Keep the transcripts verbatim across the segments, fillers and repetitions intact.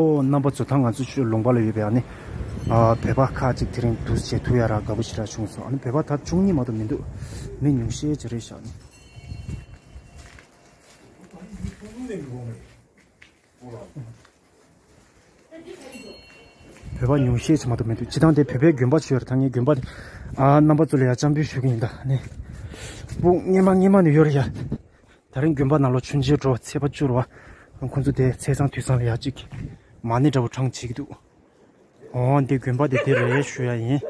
ཨོ་རྣམ་པ་ཚོ། ད་ང་ཚོ་ཆུ་ལུང་པ་ལ་ཡོད་པའི་ཨ་ནི་ཨ་བོད་པ་ཁག་ཅིག་དེ་རིང་འདུ་བྱེད་ཐུབ་ཡ་ར་དགའ་པོ་ཞེ་དྲག་བྱུང་སོང་། ཨ་ནི་བོད་པ་ད་བཅུ་གཉིས་མ་གཏོགས་མི་འདུག་མི་ཉུང་ཤས་ཅིག་རེད་ཤག་ནི། བོད་པ་ཉུང་ཤས་ཅིག་མ་གཏོགས་མི་འདུག་སྤྱིར་བཏང་དེ་བོད་པའི་དགོན་པ་ཆེ་བར་ཐང་ངའི་དགོན་པ་ཨ་རྣམ་པ་ཚོ་ལ་ཡ་འཚམས་འདྲི་ཞུ་གི་ཡིན། ད་ནི་སྤུ་སྔོན་མ་སྔོན་མ་ནས་ཡོད་རེད་ཡ། ད་རིང་དགོན་པ་ནང་ལོགས་མཆོད་མཇལ་འགྲོ་ཚེས་པ་བཅུ་རུ་བ། ཁོང་ཚོ་དེ་ཚེས་བཟང་དུས་བཟང་ལ་ཡ་གཅིག་མ་ཎི་འདྲ་བོ་བགྲང་བྱེད་ཀྱི་འདུག་ཨོ་འདི་དགོན་པ་དེ་དེ་རེད་ཞུ་ཡ་ཡིན།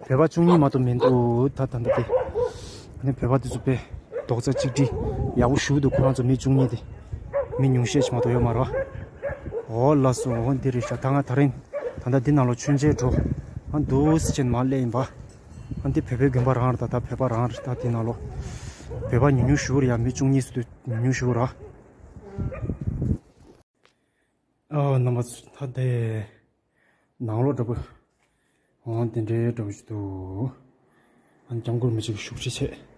བོད་པ་བཅུ་གཉིས་མ་གཏོགས་མི་འདུག་ད་ད་ད་དེ། ཨ་ནི་བོད་པ་དེ་ཚོ་དཔེ་རྡོག་རྩ་གཅིག་སྒྲིལ་ཡག་པོ་ཞུ་འདུག་ཁོ་རང་ཚོ་མི་བཅུ་གཉིས་དེ། མི་ཉུང་ཤས་ཅིག་མ་གཏོགས་ཡོད་མ་རེད་བ། ཨོ་ལགས་སོ། ཨོ་འདི་རེད་ཤག་ད་ང་ད་རིང་ད་ལྟ་འདི་ནང་ལོགས་མཆོད་མཇལ་འགྲོ། ཨ་འདུག་སེ་བྱས་ནས་མར་སླེབས་ཡིན་པ། ཨ་འདི་བོད་པའི་དགོན་པ་རང་རེད། ད་ད་བོད་པ་རང་རེད། ད་འདི་ནང་ལོགས་བོད་པ་ཉུང་ཉུང་ཞིག་རེད་ཡ། མི་བཅུ་གཉིས་ཙམ་དུ་ཉུང་ཉུང་ཞིག་རེད། ཨ་རྣམ་པ་ཚོ། ད་དེ་ནང་ལོགས་འདྲ་པོ། ཨང་དེ་འདྲའི་འདྲ་པོ་ཞིག་འདུག་ཨ་ནི་སྐྱབས་མགོན་མི་གཅིག་བཞུགས་ཁྲི་བྱས།